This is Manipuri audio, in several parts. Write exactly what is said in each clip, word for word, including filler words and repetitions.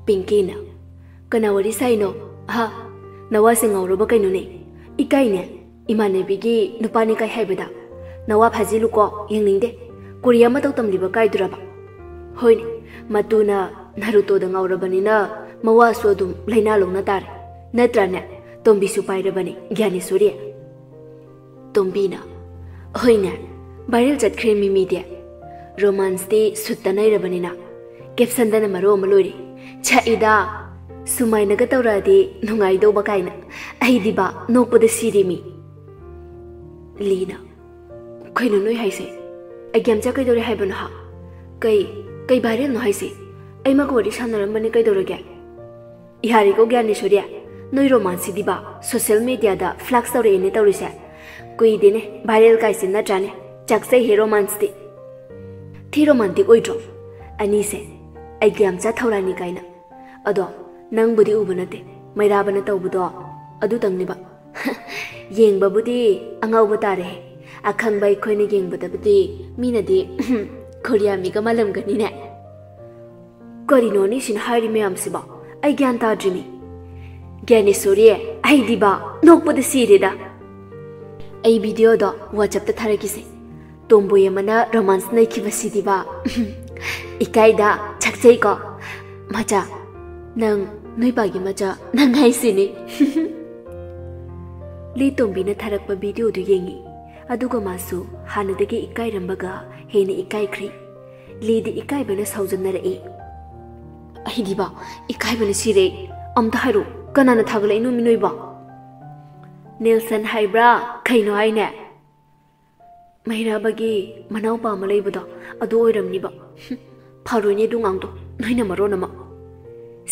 ꯄꯤꯡꯀꯤꯅ, "ꯀꯅꯥ ꯋꯥꯔꯤ ꯁꯥꯏꯅꯣ? ꯑꯍ, ꯅꯋꯥꯁꯦ ꯉꯥꯎꯔꯕ ꯀꯩꯅꯣꯅꯦ? ꯏꯀꯥꯏꯅꯦ, ꯏꯃꯥꯟꯅꯕꯤꯒꯤ ꯅꯨꯄꯥꯅꯤ ꯀꯥꯏ ꯍꯥꯏꯕꯗ꯫ ꯅꯋꯥ ꯐꯥꯖꯤꯜꯂꯨꯀꯣ, ꯌꯦꯡꯅꯤꯡꯗꯦ꯫ ꯀꯣꯔꯤꯌꯥ ꯃꯇꯧ ꯇꯝꯂꯤꯕ ꯀꯥꯏꯗꯨꯔꯕ? ꯍꯣꯏꯅꯦ, ꯃꯇꯨꯅ ꯅꯥꯔꯨꯇꯣꯗ ꯉꯥꯎꯔꯕꯅꯤꯅ ꯃꯋꯥꯁꯨ ꯑꯗꯨꯝ ꯂꯥꯏꯅꯥ ꯂꯧꯅ ꯇꯥꯔꯦ꯫ ꯅꯠꯇ꯭ꯔꯅꯦ? ꯇꯣꯝꯕꯤꯁꯨ ꯄꯥꯏꯔꯕꯅꯤ, ꯒ꯭ꯌꯥꯅꯦꯁꯣꯔꯤ?" ꯇꯣꯝꯕꯤꯅ, "ꯍꯣꯏꯅꯦ, ꯚꯥꯏꯔꯦꯜ ꯆꯠꯈ꯭ꯔꯦ ꯃꯤꯃꯤꯗꯤ꯫ ꯔꯣꯃꯥꯟꯁꯇꯤ ꯁꯨꯠꯇ ꯅꯩꯔꯕꯅꯤꯅ꯫ ꯀꯦꯞꯁꯟꯗꯅ ꯃꯔꯣ ꯑꯃ ꯂꯣꯏꯔꯦ꯫ ꯁꯛꯏꯗ, ꯁꯨꯃꯥꯏꯅꯒ ꯇꯧꯔꯛꯑꯗꯤ ꯅꯨꯡꯉꯥꯏꯗꯧꯕ ꯀꯥꯏꯅ꯫ ꯑꯩꯗꯤꯕ ꯅꯣꯛꯄꯗ ꯁꯤꯔꯦ ꯃꯤ꯫" ꯂꯤꯅ, "ꯀꯩꯅꯣ ꯅꯣꯏ ꯍꯥꯏꯁꯦ? ꯑꯩ ꯒ꯭ꯌꯥꯟ ꯆꯥ ꯀꯩꯗꯧꯔꯦ ꯍꯥꯏꯕꯅꯣ ꯍꯥ? ꯀꯩ, ꯀꯩ ꯚꯥꯏꯔꯦꯜꯅꯣ ꯍꯥꯏꯁꯦ? ꯑꯩ ꯃꯥꯒ ꯋꯥꯔꯤ ꯁꯥꯟꯅꯔꯝꯕꯅꯤ ꯀꯩꯗꯧꯔꯒꯦ?" "ꯌꯥꯔꯦꯀꯣ ꯒ꯭ꯌꯥꯅꯦꯁꯣꯔꯤ, ꯅꯣꯏ ꯔꯣꯃꯥꯟꯁꯁꯤꯗꯤꯕ ꯁꯣꯁꯦꯜ ꯃꯦꯗꯤꯌꯥꯗ ꯐ꯭ꯂꯥꯛꯁ ꯇꯧꯔꯛꯑꯦꯅꯦ ꯇꯧꯔꯤꯁꯦ꯫ ꯀꯨꯏꯗꯦꯅꯦ ꯚꯥꯏꯔꯦꯜ ꯀꯥꯏꯁꯦ ꯅꯠꯇ꯭ꯔꯥꯅꯦ? ꯆꯥꯛꯆꯩꯍꯦ ꯔꯣꯃꯥꯟꯁꯇꯤ꯫ ꯊꯤ ꯔꯣꯃꯥꯟꯇꯤꯛ ꯑꯣꯏꯗ꯭ꯔꯣ? ꯑꯅꯤꯁꯦ ꯑꯩꯒꯤ ꯌꯥꯝꯆꯥ ꯊꯧꯔꯥꯅꯤ ꯀꯥꯏꯅ꯫ ꯑꯗꯣ ꯅꯪꯕꯨꯗꯤ ꯎꯕ ꯅꯠꯇꯦ, ꯃꯩꯔꯥꯕꯅ ꯇꯧꯕꯗꯣ ꯑꯗꯨꯇꯪꯅꯤꯕ꯫ ꯌꯦꯡꯕꯕꯨꯗꯤ ꯑꯉꯥꯎꯕ ꯇꯥꯔꯦꯍꯦ꯫ ꯑꯈꯪꯕ ꯑꯩꯈꯣꯏꯅ ꯌꯦꯡꯕꯗꯕꯨꯗꯤ ꯃꯤꯅꯗꯤ ꯈꯣꯔꯤꯌꯥꯃꯤꯒ ꯃꯥꯜꯂꯝꯒꯅꯤꯅꯦ꯫" "ꯀꯔꯤꯅꯣ ꯑꯅꯤꯁꯤꯅ ꯍꯥꯏꯔꯤ ꯃꯌꯥꯝꯁꯤꯕꯣ? ꯑꯩ ꯒ꯭ꯌꯥꯟ ꯇꯥꯗ꯭ꯔꯤꯅꯦ꯫" "ꯒ꯭ꯌꯥꯅꯦꯁꯣꯔꯤ, ꯑꯩꯗꯤꯕ ꯅꯣꯛꯄꯗ ꯁꯤꯔꯦꯗ꯫ ꯑꯩ ꯚꯤꯗꯤꯑꯣꯗꯣ WhatsApp-ꯇ ꯊꯥꯔꯛꯈꯤꯁꯦ꯫ ꯇꯣꯝꯕꯣꯏ ꯑꯃꯅ ꯔꯣꯃꯥꯟꯁ ꯅꯩꯈꯤꯕꯁꯤꯗꯤꯕ꯫ ꯏꯀꯥꯏꯗ, ꯆꯥꯛꯆꯩꯀꯣ꯫ ꯃꯆꯥ, ꯅꯪ, ꯅꯣꯏ ꯄꯥꯒꯤ ꯃꯆꯥ, ꯅꯪ ꯍꯥꯏꯁꯤꯅꯤ꯫" ꯂꯤ ꯇꯣꯝꯕꯤꯅ ꯊꯥꯔꯛꯄ ꯚꯤꯗꯤꯑꯣꯗꯨ ꯌꯦꯡꯉꯤ꯫ ꯑꯗꯨꯒ ꯃꯥꯁꯨ ꯍꯥꯟꯅꯗꯒꯤ ꯏꯀꯥꯏꯔꯝꯕꯒ ꯍꯦꯟꯅ ꯏꯀꯥꯏꯈ꯭ꯔꯦ꯫ ꯂꯤꯗꯤ ꯏꯀꯥꯏꯕꯅ ꯁꯥꯎꯖꯟꯅꯔꯛꯏ꯫ "ꯑꯩꯗꯤꯕ ꯏꯀꯥꯏꯕꯅ ꯁꯤꯔꯦ꯫ ꯑꯝꯇ ꯍꯥꯏꯔꯣ, ꯀꯅꯥꯅ ꯊꯥꯒꯠꯂꯛꯏꯅꯣ ꯃꯤ ꯅꯣꯏꯕꯣ?" "ꯅꯦꯜꯁꯟ ꯍꯥꯏꯕ꯭ꯔꯥ ꯀꯩꯅꯣ ꯍꯥꯏꯅꯦ? ꯃꯩꯔꯥꯕꯒꯤ ꯃꯅꯥꯎꯄꯥ ꯑꯃ ꯂꯩꯕꯗꯣ, ꯑꯗꯨ ꯑꯣꯏꯔꯝꯅꯤꯕ꯫" "ꯍꯨꯝ, ꯐꯔꯣꯏꯅꯦ ꯑꯗꯨ ꯉꯥꯡꯗꯣ, ꯅꯣꯏꯅ ꯃꯔꯣꯟ ꯑꯃ꯫"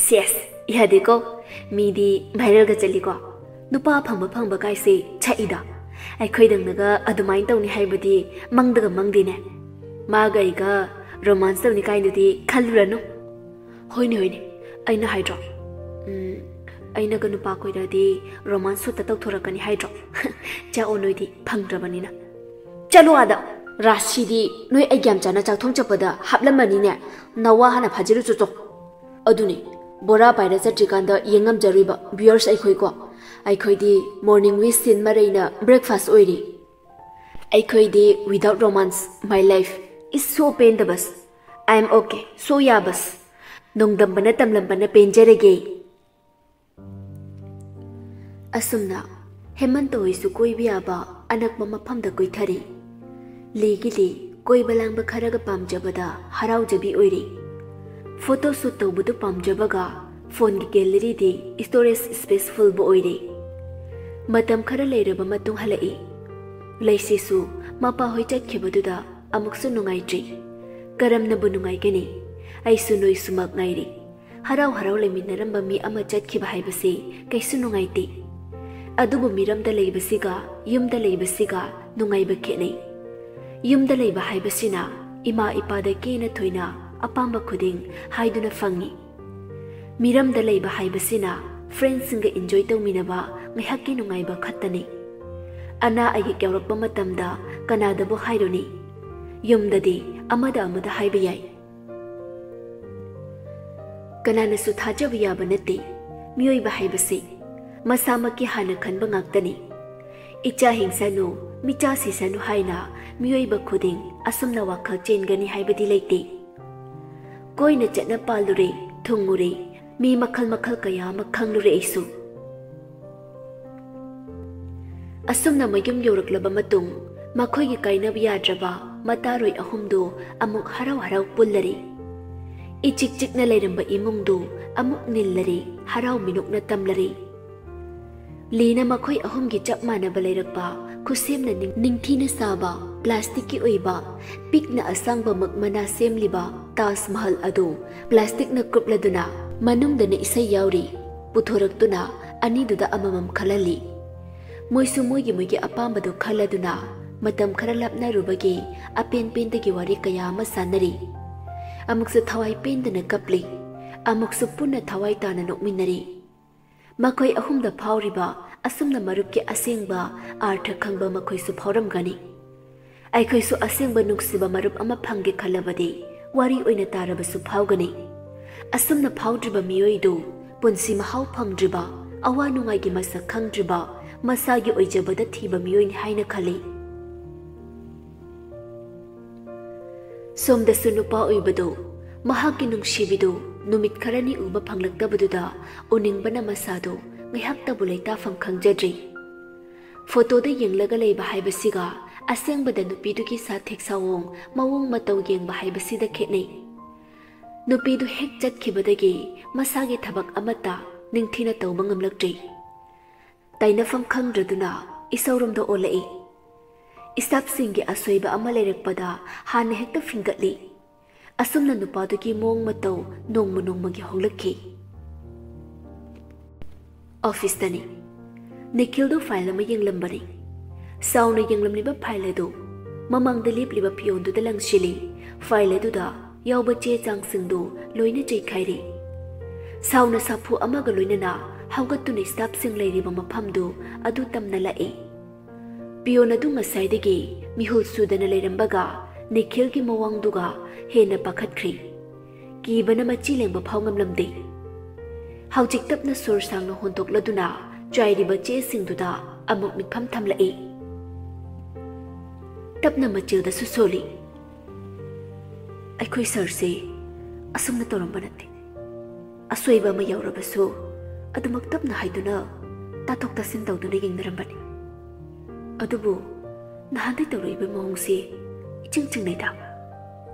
"ꯁꯦꯁ, ꯌꯥꯗꯦꯀꯣ, ꯃꯤꯗꯤ ꯚꯥꯏꯔꯦꯜꯒ ꯆꯠꯂꯤꯀꯣ꯫ ꯅꯨꯄꯥ ꯑꯐꯪꯕ ꯐꯪꯕ ꯀꯥꯏꯁꯦ ꯁꯛꯏꯗ꯫ ꯑꯩꯈꯣꯏꯗꯪꯅꯒ ꯑꯗꯨꯃꯥꯏꯅ ꯇꯧꯅꯤ ꯍꯥꯏꯕꯗꯤ ꯃꯪꯗꯒ ꯃꯪꯗꯦꯅꯦ꯫ ꯃꯥꯒ ꯑꯩꯒ ꯔꯣꯃꯥꯟꯁ ꯇꯧꯅꯤ ꯀꯥꯏꯅꯗꯤ ꯈꯜꯂꯨꯔꯅꯨ꯫" "ꯍꯣꯏꯅꯦ, ꯍꯣꯏꯅꯦ, ꯑꯩꯅ ꯍꯥꯏꯗ꯭ꯔꯣ? ꯎꯝ, ꯑꯩꯅꯒ ꯅꯨꯄꯥ ꯀꯣꯏꯔꯗꯤ ꯔꯣꯃꯥꯟꯁ ꯁꯨꯠꯇ ꯇꯧꯊꯣꯔꯛꯀꯅꯤ ꯍꯥꯏꯗ꯭ꯔꯣ? ꯆꯥꯛꯑꯣ ꯅꯣꯏꯗꯤ ꯐꯪꯗ꯭ꯔꯕꯅꯤꯅ꯫" "ꯆꯠꯂꯣ ꯑꯥꯗ, ꯔꯥꯁꯤꯗꯤ ꯅꯣꯏ ꯑꯩꯒꯤ ꯌꯥꯝ ꯆꯥꯅ ꯆꯥꯛꯊꯣꯡ ꯆꯠꯄꯗ ꯍꯥꯞꯂꯝꯃꯅꯤꯅꯦ꯫ ꯅꯋꯥ ꯍꯥꯟꯅ ꯐꯥꯖꯤꯜꯂꯨ ꯆꯣꯆꯣ꯫" "ꯑꯗꯨꯅꯦ, ꯕꯣꯔꯥ ꯄꯥꯏꯔ ꯆꯠꯇ꯭ꯔꯤꯀꯥꯟꯗ ꯌꯦꯡꯉꯝꯖꯔꯣꯏꯕ viewers ꯑꯩꯈꯣꯏꯀꯣ꯫ ꯑꯩꯈꯣꯏꯗꯤ morning wish ꯁꯤꯟ ꯃꯔꯩꯅ breakfast ꯑꯣꯏꯔꯤ꯫ ꯑꯩꯈꯣꯏꯗꯤ without romance, my life is so ꯄꯦꯟꯗꯕꯁ꯫ I am okay, so ꯌꯥꯕꯁ꯫ ꯅꯣꯡꯗꯝꯕꯅ ꯇꯝꯂꯝꯕꯅ ꯄꯦꯟꯖꯔꯒꯦ꯫ ꯑꯁꯨꯝꯅ ꯍꯦꯃꯟꯇ ꯍꯣꯏꯁꯨ ꯀꯣꯏꯕ ꯌꯥꯕ ꯑꯅꯛꯄ ꯃꯐꯝꯗ ꯀꯣꯏꯊꯔꯤ꯫ ꯂꯤꯒꯤꯗꯤ ꯀꯣꯏꯕ ꯂꯥꯡꯕ ꯈꯔꯒ ꯄꯥꯝꯖꯕꯗ ꯍꯔꯥꯎꯖꯕꯤ ꯑꯣꯏꯔꯤ꯫ Photo shoot ꯇꯧꯕꯗꯨ ꯄꯥꯝꯖꯕꯒ phoneꯒꯤ galleryꯗꯤ storage space fullꯕꯨ ꯑꯣꯏꯔꯤ꯫ ꯃꯇꯝ ꯈꯔ ꯂꯩꯔꯕ ꯃꯇꯨꯡ ꯍꯜꯂꯛꯏ꯫ ꯂꯩꯁꯤꯁꯨ ꯃꯄꯥꯍꯣꯏ ꯆꯠꯈꯤꯕꯗꯨꯗ ꯑꯃꯨꯛꯁꯨ ꯅꯨꯡꯉꯥꯏꯇ꯭ꯔꯤ꯫ ꯀꯔꯝꯅꯕꯨ ꯅꯨꯡꯉꯥꯏꯒꯅꯤ? ꯑꯩꯁꯨ ꯅꯣꯏꯁꯨꯃꯛ ꯉꯥꯏꯔꯤ꯫ ꯍꯔꯥꯎ ꯍꯔꯥꯎ ꯂꯩꯃꯤꯟꯅꯔꯝꯕ ꯃꯤ ꯑꯃ ꯆꯠꯈꯤꯕ ꯍꯥꯏꯕꯁꯤ ꯀꯩꯁꯨ ꯅꯨꯡꯉꯥꯏꯇꯦ꯫ ꯑꯗꯨꯕꯨ ꯃꯤꯔꯝꯗ ꯂꯩꯕꯁꯤꯒ ꯌꯨꯝꯗ ꯂꯩꯕꯁꯤꯒ ꯅꯨꯡꯉꯥꯏꯕ ꯈꯦꯠꯅꯩ꯫ ꯌꯨꯝꯗ ꯂꯩꯕ ꯍꯥꯏꯕꯁꯤꯅ ꯏꯃꯥ ꯏꯄꯥꯗ ꯀꯦꯅ ꯊꯣꯏꯅ ꯑꯄꯥꯝꯕ ꯈꯨꯗꯤꯡ ꯍꯥꯏꯗꯨꯅ ꯐꯪꯏ꯫ ꯃꯤꯔꯝꯗ ꯂꯩꯕ ꯍꯥꯏꯕꯁꯤꯅ friendsꯁꯤꯡꯒ enjoy ꯇꯧꯃꯤꯟꯅꯕ, ꯉꯥꯏꯍꯥꯛꯀꯤ ꯅꯨꯡꯉꯥꯏꯕ ꯈꯛꯇꯅꯤ꯫ ꯑꯅꯥ ꯑꯌꯦꯛ ꯌꯥꯎꯔꯛꯄ ꯃꯇꯝꯗ ꯀꯅꯥꯗꯕꯨ ꯍꯥꯏꯔꯨꯅꯤ? ꯌꯨꯝꯗꯗꯤ ꯑꯃꯗ ꯑꯃꯗ ꯍꯥꯏꯕ ꯌꯥꯏ꯫ ꯀꯅꯥꯅꯁꯨ ꯊꯥꯖꯕ ꯌꯥꯕ ꯅꯠꯇꯦ꯫ ꯃꯤꯑꯣꯏꯕ ꯍꯥꯏꯕꯁꯤ ꯃꯁꯥꯃꯛꯀꯤ ꯍꯥꯟꯅ ꯈꯟꯕ ꯉꯥꯛꯇꯅꯤ꯫ ꯏꯆꯥ ꯍꯤꯡꯁꯅꯨ, ꯃꯤꯆꯥ ꯁꯤꯁꯅꯨ ꯍꯥꯏꯅ ꯃꯤꯑꯣꯏꯕ ꯈꯨꯗꯤꯡ ꯑꯁꯨꯝꯅ ꯋꯥꯈꯜ ꯆꯦꯟꯒꯅꯤ ꯍꯥꯏꯕꯗꯤ ꯂꯩꯇꯦ꯫ ꯀꯣꯏꯅ ꯆꯠꯅ ꯄꯥꯜꯂꯨꯔꯦ, ꯊꯨꯡꯉꯨꯔꯦ, ꯃꯤ ꯃꯈꯜ ꯃꯈꯜ ꯀꯌꯥ ꯑꯃ ꯈꯪꯂꯨꯔꯦ ꯑꯩꯁꯨ꯫ ꯑꯁꯨꯝꯅ ꯃꯌꯨꯝ ꯌꯧꯔꯛꯂꯕ ꯃꯇꯨꯡ, ꯃꯈꯣꯏꯒꯤ ꯀꯥꯏꯅꯕ ꯌꯥꯗ꯭ꯔꯕ ꯃꯇꯥꯔꯣꯏ ꯑꯍꯨꯝꯗꯨ ꯑꯃꯨꯛ ꯍꯔꯥꯎ ꯍꯔꯥꯎ ꯄꯨꯜꯂꯔꯦ꯫ ꯏꯆꯤꯛ ꯆꯤꯛꯅ ꯂꯩꯔꯝꯕ ꯏꯃꯨꯡꯗꯨ ꯑꯃꯨꯛ ꯅꯤꯜꯂꯔꯦ, ꯍꯔꯥꯎ ꯃꯤꯅꯣꯛꯅ ꯇꯝꯂꯔꯦ꯫ ꯂꯤꯅ ꯃꯈꯣꯏ ꯑꯍꯨꯝꯒꯤ ꯆꯞ ꯃꯥꯟꯅꯕ ꯂꯩꯔꯛꯄ ꯈꯨꯠꯁꯦꯝꯅ ꯅꯤꯡ-, ꯅꯤꯡꯊꯤꯅ ꯁꯥꯕ plasticꯀꯤ ꯑꯣꯏꯕ ꯄꯤꯛꯅ ꯑꯁꯥꯡꯕ ꯃꯛ ꯃꯅꯥ ꯁꯦꯝꯂꯤꯕ ꯇꯥꯖ ꯃꯍꯜ ꯑꯗꯨ plasticꯅ ꯀꯨꯞꯂꯗꯨꯅ ꯃꯅꯨꯡꯗꯅ ꯏꯁꯩ ꯌꯥꯎꯔꯤ ꯄꯨꯊꯣꯔꯛꯇꯨꯅ ꯑꯅꯤꯗꯨꯗ ꯑꯃꯃꯝ ꯈꯜꯍꯜꯂꯤ꯫ ꯃꯣꯏꯁꯨ ꯃꯣꯏꯒꯤ ꯃꯣꯏꯒꯤ ꯑꯄꯥꯝꯕꯗꯨ ꯈꯜꯂꯗꯨꯅ ꯃꯇꯝ ꯈꯔ ꯂꯥꯞꯅꯔꯨꯕꯒꯤ ꯑꯄꯦꯟ ꯄꯦꯟꯗꯒꯤ ꯋꯥꯔꯤ ꯀꯌꯥ ꯑꯃ ꯁꯥꯟꯅꯔꯤ꯫ ꯑꯃꯨꯛꯁꯨ ꯊꯋꯥꯏ ꯄꯦꯟꯗꯅ ꯀꯞꯂꯤ, ꯑꯃꯨꯛꯁꯨ ꯄꯨꯟꯅ ꯊꯋꯥꯏ ꯇꯥꯅ ꯅꯣꯛꯃꯤꯟꯅꯔꯤ꯫ ꯃꯈꯣꯏ ꯑꯍꯨꯝꯗ ꯐꯥꯎꯔꯤꯕ ꯑꯁꯨꯝꯅ ꯃꯔꯨꯞꯀꯤ ꯑꯁꯦꯡꯕ ꯑꯥꯔꯊ ꯈꯪꯕ ꯃꯈꯣꯏꯁꯨ ꯐꯥꯎꯔꯝꯒꯅꯤ꯫ ꯑꯩꯈꯣꯏꯁꯨ ꯑꯁꯦꯡꯕ ꯅꯨꯡꯁꯤꯕ ꯃꯔꯨꯞ ꯑꯃ ꯐꯪꯒꯦ ꯈꯜꯂꯕꯗꯤ ꯋꯥꯔꯤ ꯑꯣꯏꯅ ꯇꯥꯔꯕꯁꯨ ꯐꯥꯎꯒꯅꯤ꯫ ꯑꯁꯨꯝꯅ ꯐꯥꯎꯗ꯭ꯔꯤꯕ ꯃꯤꯑꯣꯏꯗꯨ ꯄꯨꯟꯁꯤ ꯃꯍꯥꯎ ꯐꯪꯗ꯭ꯔꯤꯕ, ꯑꯋꯥ ꯅꯨꯡꯉꯥꯏꯒꯤ ꯃꯁꯛ ꯈꯪꯗ꯭ꯔꯤꯕ, ꯃꯁꯥꯒꯤ ꯑꯣꯏꯖꯕꯗ ꯊꯤꯕ ꯃꯤꯑꯣꯏꯅꯤ ꯍꯥꯏꯅ ꯈꯜꯂꯤ꯫ ꯁꯣꯝꯗꯁꯨ ꯅꯨꯄꯥ ꯑꯣꯏꯕꯗꯨ ꯃꯍꯥꯛꯀꯤ ꯅꯨꯡꯁꯤꯕꯤꯗꯨ ꯅꯨꯃꯤꯠ ꯈꯔꯅꯤ ꯎꯕ ꯐꯪꯂꯛꯇꯕꯗꯨꯗ ꯎꯅꯤꯡꯕꯅ ꯃꯁꯥꯗꯨ ꯉꯥꯏꯍꯥꯛꯇꯕꯨ ꯂꯩꯇꯥꯐꯝ ꯈꯪꯖꯗ꯭ꯔꯤ꯫ ꯐꯣꯇꯣꯗ ꯌꯦꯡꯂꯒ ꯂꯩꯕ ꯍꯥꯏꯕꯁꯤꯒ ꯑꯁꯦꯡꯕꯗ ꯅꯨꯄꯤꯗꯨꯒꯤ ꯁꯥꯊꯦꯛ ꯁꯥꯋꯣꯡ, ꯃꯑꯣꯡ ꯃꯇꯧ ꯌꯦꯡꯕ ꯍꯥꯏꯕꯁꯤꯗ ꯈꯦꯠꯅꯩ꯫ ꯅꯨꯄꯤꯗꯨ ꯍꯦꯛ ꯆꯠꯈꯤꯕꯗꯒꯤ ꯃꯁꯥꯒꯤ ꯊꯕꯛ ꯑꯃꯠꯇ ꯅꯤꯡꯊꯤꯅ ꯇꯧꯕ ꯉꯝꯂꯛꯇ꯭ꯔꯤ꯫ ꯇꯥꯏꯅꯐꯝ ꯈꯪꯗ꯭ꯔꯗꯨꯅ ꯏꯁꯧꯔꯣꯝꯗ ꯑꯣꯜꯂꯛꯏ꯫ ꯏꯁꯇꯥꯐꯁꯤꯡꯒꯤ ꯑꯁꯣꯏꯕ ꯑꯃ ꯂꯩꯔꯛꯄꯗ ꯍꯥꯟꯅ ꯍꯦꯛꯇ ꯐꯤꯡꯒꯠꯂꯤ꯫ ꯑꯁꯨꯝꯅ ꯅꯨꯄꯥꯗꯨꯒꯤ ꯃꯑꯣꯡ ꯃꯇꯧ ꯅꯣꯡꯃ ꯅꯣꯡꯃꯒꯤ ꯍꯣꯡꯂꯛꯈꯤ꯫ ꯑꯣꯐꯤꯁꯇꯅꯤ꯫ ꯅꯤꯈꯤꯜꯗꯨ ꯐꯥꯏꯜ ꯑꯃ ꯌꯦꯡꯂꯝꯕꯅꯤ꯫ ꯁꯥꯎꯅ ꯌꯦꯡꯂꯝꯂꯤꯕ ꯐꯥꯏꯜ ꯑꯗꯨ ꯃꯃꯥꯡꯗ ꯂꯦꯞꯂꯤꯕ ꯄꯤꯌꯣꯟꯗꯨꯗ ꯂꯪꯁꯤꯜꯂꯤ꯫ ꯐꯥꯏꯜ ꯑꯗꯨꯗ ꯌꯥꯎꯕ ꯆꯦ ꯆꯥꯡꯁꯤꯡꯗꯨ ꯂꯣꯏꯅ ꯆꯩꯈꯥꯏꯔꯤ꯫ ꯁꯥꯎꯅ ꯁꯥꯐꯨ ꯑꯃꯒ ꯂꯣꯏꯅꯅ ꯍꯧꯒꯠꯇꯨꯅ ꯏꯁꯇꯥꯐꯁꯤꯡ ꯂꯩꯔꯤꯕ ꯃꯐꯝꯗꯨ ꯑꯗꯨ ꯇꯝꯅ ꯂꯥꯛꯏ꯫ ꯄꯤꯌꯣꯟ ꯑꯗꯨ ꯉꯁꯥꯏꯗꯒꯤ ꯃꯤꯍꯨꯜ ꯁꯨꯗꯅ ꯂꯩꯔꯝꯕꯒ ꯅꯤꯈꯤꯜꯒꯤ ꯃꯋꯥꯡꯗꯨꯒ ꯍꯦꯟꯅ ꯄꯥꯈꯠꯈ꯭ꯔꯤ꯫ ꯀꯤꯕꯅ ꯃꯆꯤ ꯂꯦꯡꯕ ꯐꯥꯎ ꯉꯝꯂꯝꯗꯦ꯫ ꯍꯧꯖꯤꯛ ꯇꯞꯅ ꯁꯣꯔ ꯁꯥꯡꯅ ꯍꯣꯟꯗꯣꯛꯂꯗꯨꯅ ꯆꯥꯏꯔꯤꯕ ꯆꯦꯁꯤꯡꯗꯨꯗ ꯑꯃꯨꯛ ꯃꯤꯠꯐꯝ ꯊꯝꯂꯛꯏ꯫ ꯇꯞꯅ ꯃꯆꯤꯜꯗꯁꯨ ꯁꯣꯜꯂꯤ꯫ "ꯑꯩꯈꯣꯏ ꯁꯥꯔꯁꯦ ꯑꯁꯨꯝꯅ ꯇꯧꯔꯝꯕ ꯅꯠꯇꯦ꯫ ꯑꯁꯣꯏꯕ ꯑꯃ ꯌꯥꯎꯔꯕꯁꯨ ꯑꯗꯨꯃꯛ ꯇꯞꯅ ꯍꯥꯏꯗꯨꯅ ꯇꯥꯊꯣꯛ ꯇꯥꯁꯤꯟ ꯇꯧꯗꯨꯅ ꯌꯦꯡꯅꯔꯝꯕꯅꯤ꯫ ꯑꯗꯨꯕꯨ ꯅꯍꯥꯟꯗꯩ ꯇꯧꯔꯛꯏꯕ ꯃꯑꯣꯡꯁꯤ ꯏꯆꯤꯡ ꯆꯤꯡꯅꯩꯗ꯫